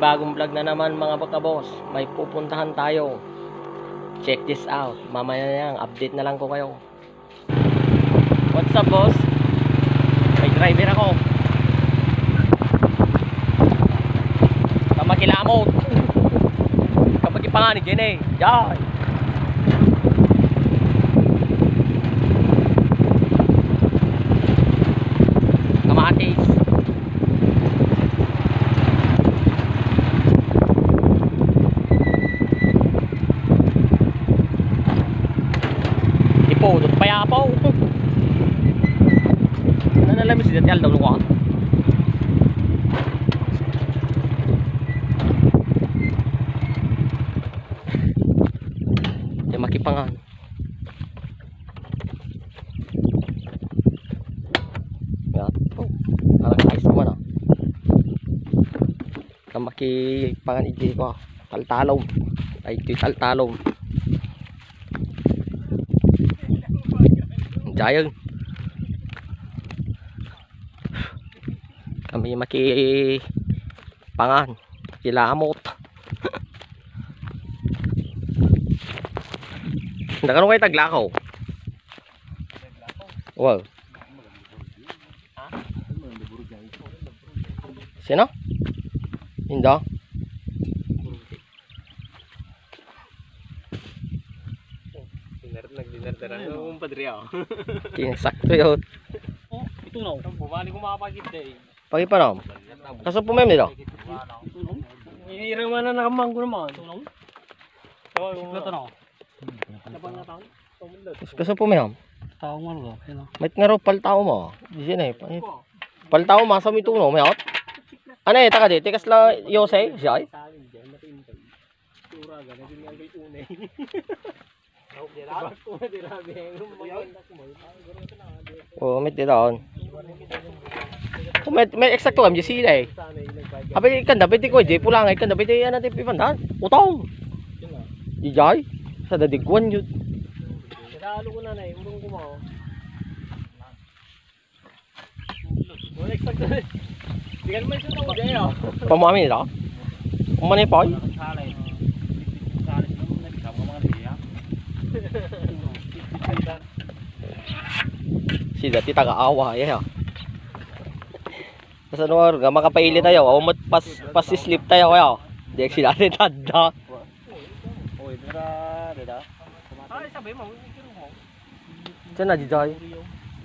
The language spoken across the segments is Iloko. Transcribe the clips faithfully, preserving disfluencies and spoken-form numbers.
Bagong vlog na naman, mga kaboss. May pupuntahan tayo. Check this out. Mamaya na yan, update na lang ko kayo. What's up, boss? May driver ako. Kamakilamot. Kamakipangan ni Jenny. Jai. Kamatis. Ipudot pa yapaw. Ano na lang, miss, dati aldaw luwa. Di makipangan. Yan. Oh, parang ice naman, ah. Ang makipangan iti ko, taltalom. Ay, iti taltalom. Jayeng. Kami makipangan. Kilamot. Nakano kayo taglakaw? Wow. Sino? Inda? Dinner, nagdinner na lang. Ano, kumpadre, oh. Kinasakto yun. Oh, ito na. Bumalik ko makapagit eh. Pagi pa, no? Kaso po, ma'am, nila? Ito na. Iniira man na nakamanggo naman. Ito na. Tawag mo. Ito na. Labang na tao. Kaso po, ma'am? Tao nga, no? Yan, oh. May nga raw paltao mo. Di siya na eh. Paltao, masa mo ito, no? May out? Ano eh, taka di? Tikas la, Yosef? Siya eh? Oo, met di taon. Met, met eksakto kami sila eh. Abi kan dapat ko je pulang kan dapat ano ti pipandan. Utong. Ijay. Sa dadigwan yun. Kada alo ko na na, urong ko mo. Wala eksakto. Di ka naman siya tao dyan, oh. Pamami nila? Umani pa, oy. Si dati taga-awa, ya. Sa nuwar, ga makapaili tayo. O, mat pas, pas slip tayo, kaya. Di si dati tanda. Oy, dira, dira. Ay, sabi mo, Diyan na, Jijay.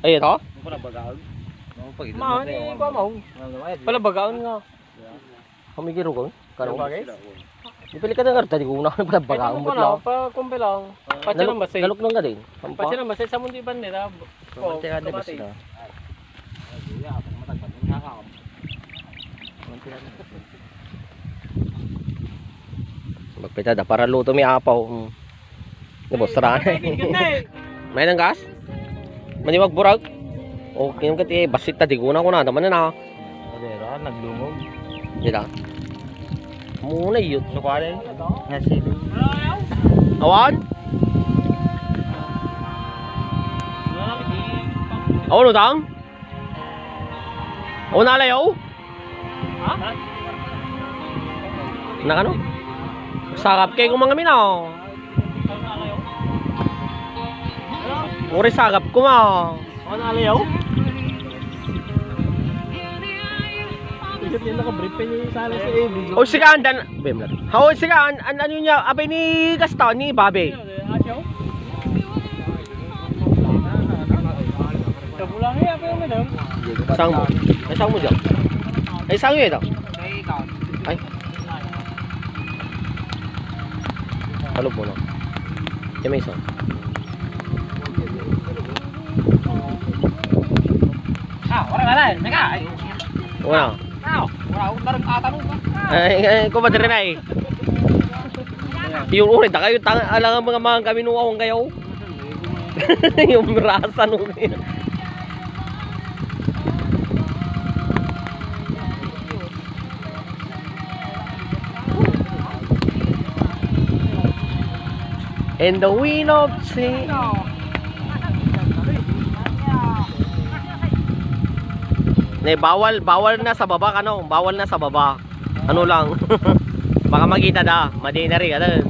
Ay, ito? Ano pala bagaon? Ano pag ito? Maon, eh, kuha mo. Ano naman, eh, pala bagaon nga. Kami girugon? Karo? Bagay? Ipili ka na nga, tadi ko na pala bagaon. Ito mo pala, pa kumpi lang. Patsi lang basi. Nalok lang ka din. Patsi lang basi, sa mundi ban nila. Oh, tira de basi na. Magpita da para luto mi apaw. Hmm. Di boss, tara. May nang gas? Maniwag burag? O, kinam ka ti, basit ta, di ko na, ko na, naman na. Adera, nagdungog. Dira. Muna yun. Sukwari. Nga sili. Awan? Awan, utang? O, nalayaw? Ha? Nakano? Sagap kay kumang kami na, oh. Uri sagap kuma, oh. O, nalayaw? Ikat niya nakabrief pa niya yung sala sa A B. O, sige, andan. Bem lang. How, sige, an, an, ano niya? Abay ni Gaston, ni Babe. Kabulang iya, pero madam. Saan mo? Ay, saan mo dyan? Ay, saan mo ito? Ay. Ano po, no? Yan may isa. Ah, wala na, wala. Teka, ay. Wala. Ah, wala akong tarong tatanong. Ay, ay, kumadre na eh. Yung uri, da kayo, tang-, alangan mga, mga kaminuawang kayo. Yung rasa nung In the wind of sea. Ne, bawal, bawal na sa baba, ano? Bawal na sa baba. Ano lang. Baka makita da. Madi na rin, ano?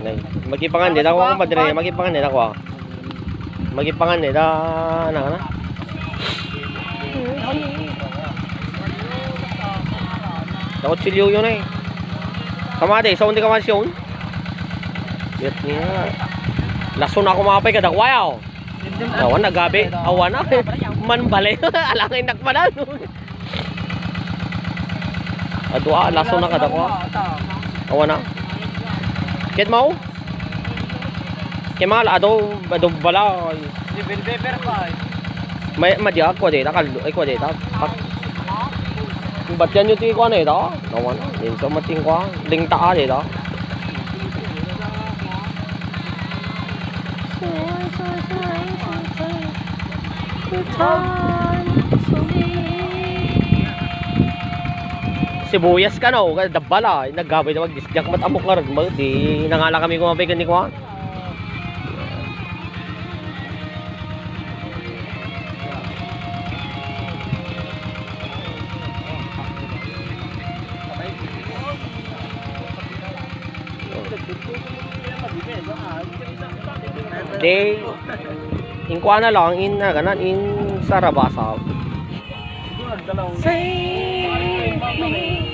Nay, magipangan dita ko, madre, magipangan dita ko. Magipangan dita, ano, ano? Takot silyo yun eh. Kamade, sa undi ka man siyon? Yat niya. Lason ako mapay kada kwayaw. Awan na, gabi. Awan na. Man balay. Alangay nakpanan. Adua, lason na kada kwa. Awan na. Ket mao? Ket mga ado, ado balay. Di bell pepper pa eh. May, madi ako dita, kaldo, ay, kwa dita. Pak-, batian nyo ti kwa na ito? Awan na. Din sa mating kwa. Ding taa dita. Sibuyas kano, dabbala, nagabay na magdisdiak matamok nga ragmag, di nangala kami kumapay kani kwa. Di, inkuana lang, in, ah, kanan, in sarabasa. Save me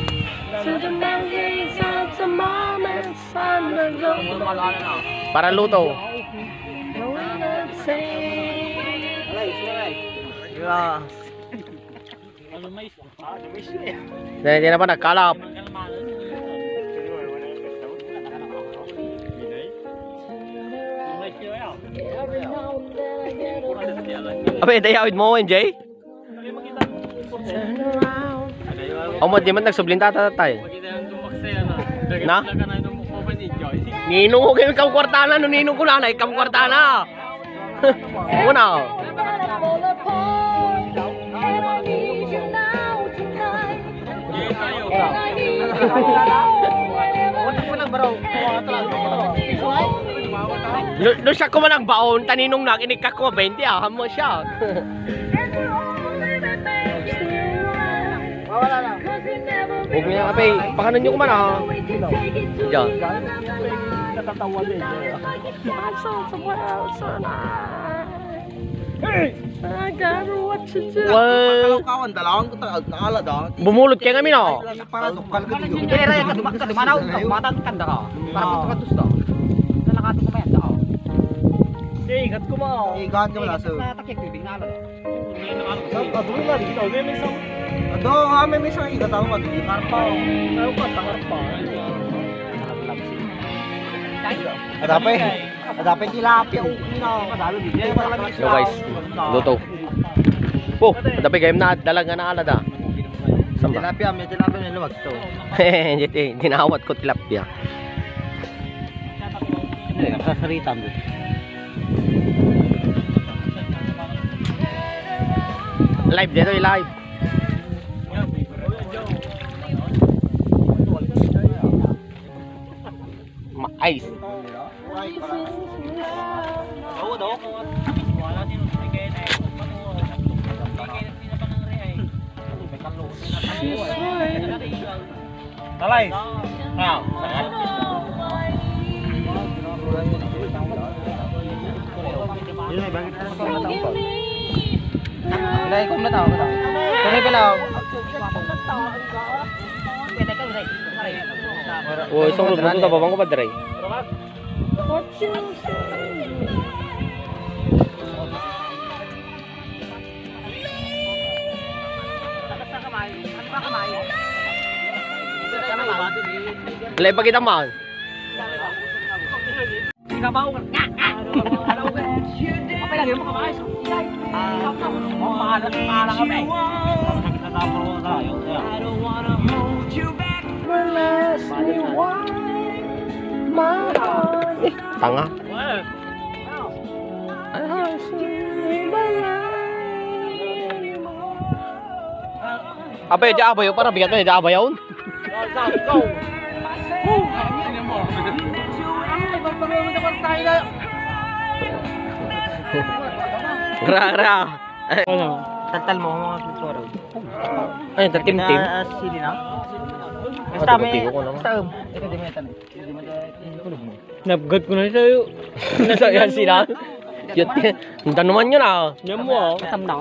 to the mountains of the moments and the glory. Para luto. Knowing I'm safe. Dahil di na pa nagkalap. Abay, tayo awid mo, M J? Turn around. Amo, di man nagsubling tata, tay. Na? Ninong ko kayo, ikam kwartana, no ninong ko na, na, ikam kwartana. Una. Lu-, lu siya ko man nagbaon, taninong na, inikak ko bainte, ah, mo siya. Huwag mo yung kape, pakanan nyo ko man, ah. Diyan. I got what you do. Well, kawan, dalawang ko ta-, naalad, ah. Bumulot kayo kami, no? Para tukal ka dito. Hindi, Ray, kaduma-, kadumanaw, kadumatan, kanda ka. Para Oo. Matukatus ka. Nalakatan ko ba yan? Oo. Hindi, igat ko ba, oh? Igat ko, laso. Sa takik, tubig na, alad, ah. Sa, sa dulo na, dito. May, may isang Ado, ah, may, may isang igat ako, mati. Karpa, oh. Ayaw pa, sa karpa. Tayo. Ada pa eh. Ada pa yung tilapia, oh, no. Yo, guys, luto. Po, ada pa yung game na, dalag nga naalad, ah. Saan ba? Tilapia, may tilapia, may luwag to. Hindi, eh, dinawat ko tilapia. Hindi, nakasaritan mo. Live dito, live. Mais. Talay. Ah. Nay, kung natawa ka. Tunay pala. Oh, isang rubot na babang ko, padre. Wala, ipakita mo. Ikabaw. Nga, nga. Okay lang, yung mga mais. Ah, oh, mahala, mahala kami. Tanga. Well, Ano? Abay, di abayo, para bigat na, di abayo. Ra, ra. Ano? Taltal mo, mga tuturo. Ay, tatimtim. Ah, sili na? Basta may, basta, um, ito, di mo yan. Nabgad ko na sa'yo. Sa yan sila. Cute. Ang danuman yun, ah. Yan mo, ah. Katam na.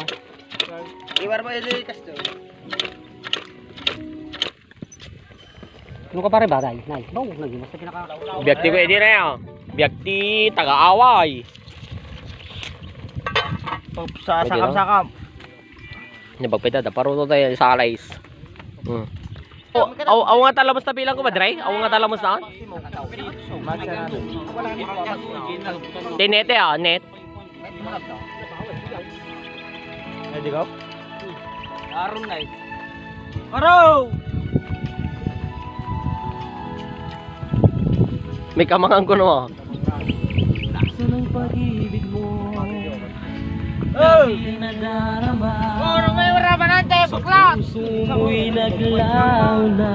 Iwar mo, Eli, kasto. Ano ka, pare, bagay? Nay, bawag na yun. Basta pinaka- Biag ti ko, edi na yan. Biag ti taga-away. Pag sa sakam-sakam. Nya bagpay da, paruto tayo sa alais. Hmm. Oh, aw, aw nga talamos na bilang ko, madre? Aw nga talamos na? Tinete, ah, net. Ready, go? Aron na eh. Aro! May kamangan ko, no? Laso ng pag-ibig mo. Oh! Hindi nadarama. Oh, ano may wala ba natin? Sa puso mo'y naglaho na.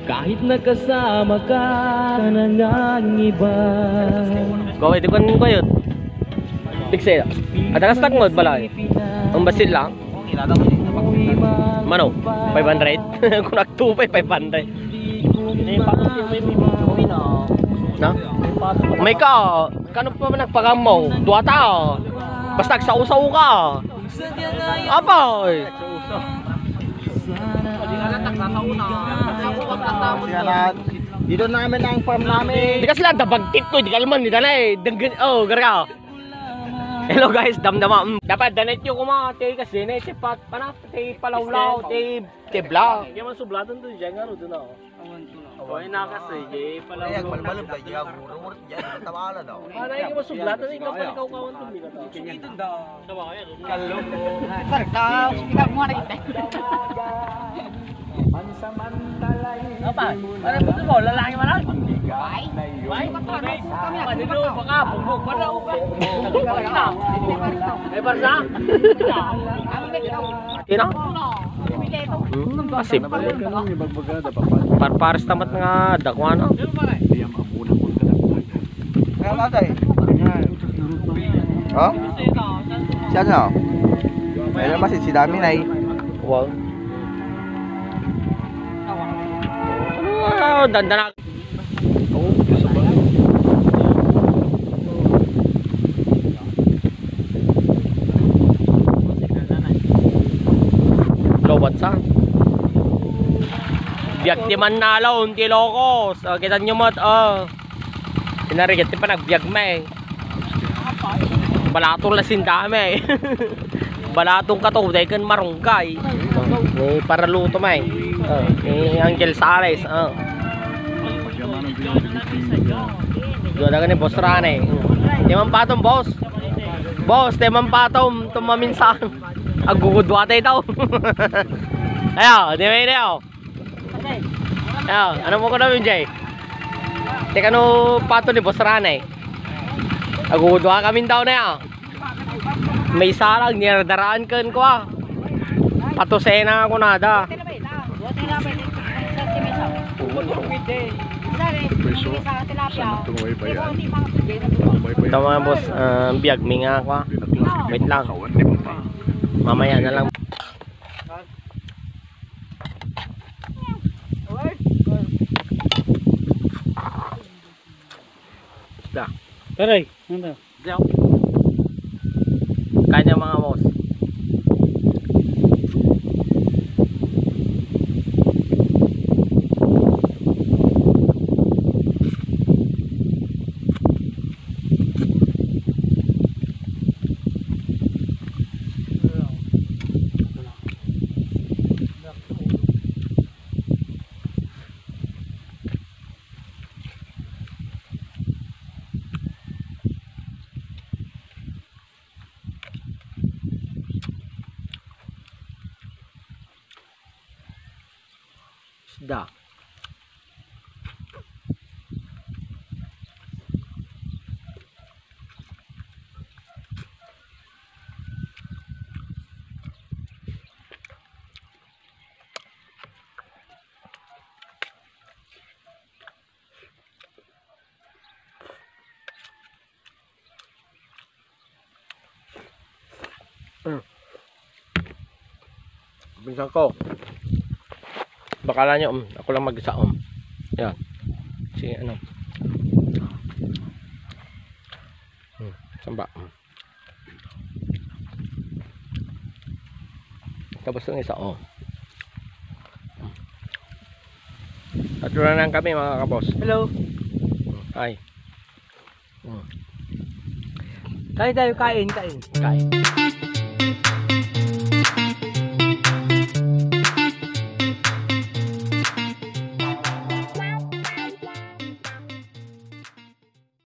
Kahit nakasama ka na ngang iba. Gawin, di ko, ano ko yun? Big sale. Ada ka stock mode, balay. Ang basil lang. Mano? Five hundred? Kung nagtupay, five hundred. Na? May ka, kano pa man nagpagamaw? Dua ta. Basta agsaw-saw ka. Apoy! Dito namin ang farm namin. Di kasi lang, dabagtit ko, di ka naman, di ka na eh. Danggan, oh, garga. Hello guys, damdama. Mm. Dapat danit yung kuma, te, kasi na, te, pat, pana, te, palawlaw, te, te, bla. Di man sublatan to, dyan nga, no, doon ako. Awan ko na. Awan na kasi, di, palawlaw. Ay, agbalbalog, dyan, guro, dyan, tawala daw. Ah, na, yung masublatan, ikaw, palikaw, kawan to, di ka to. Kalo. Sarap daw, kita mo na kita. Apa? Ano po mo? Lalaki man lang? Ay, ay, matapos. Kami, ano ba to? Baka, bugbog pa daw. May barsa? Kami, may kita. Ina? Hmm, kasi parpares tamat nga dakwa, no? Ano, tatay? Ha? Siya, no? Ayun, mas si Dami na eh. Wow. Ano, dandanak. Lowat sa. Biag ti mannalaw, ti lokos. Oh, kita nyo met, oh. Pinarigat ti panagbiag, may. Balatong la sindami. Balatong kato, dahil kan marunggay. Ni paraluto, may. Oh, ni Angel Sales, oh. Dua daga ni Boss Rane. Di man patom, boss. Boss, di man patom, tumaminsan. Agugudwa tayo daw. Ayo, di ba yun, ayo? Ayo, ano mo ko na, Jay? Teka, no, pato ni Boss Rane. Agudwa kami daw na ya. May sarag, niradaraan ken kwa. Patusena ako nada. Presyo. Sa tumaway ba yan? Tumaway ba yan? Tama, boss. Ah, biag mi nga kwa. Wait lang. Mamaya na lang. Isda. Taray, ano? Kanya mga boss. Isda. Bisan ko. Bakala nyo, um, ako lang mag-isa, um. Yan. Si ano. Hmm, samba. Hmm. Tapos yung isa, oh. Tatlo na lang kami, mga kabos. Hello. Hi. Hmm. Kain tayo, kain, kain. Kain.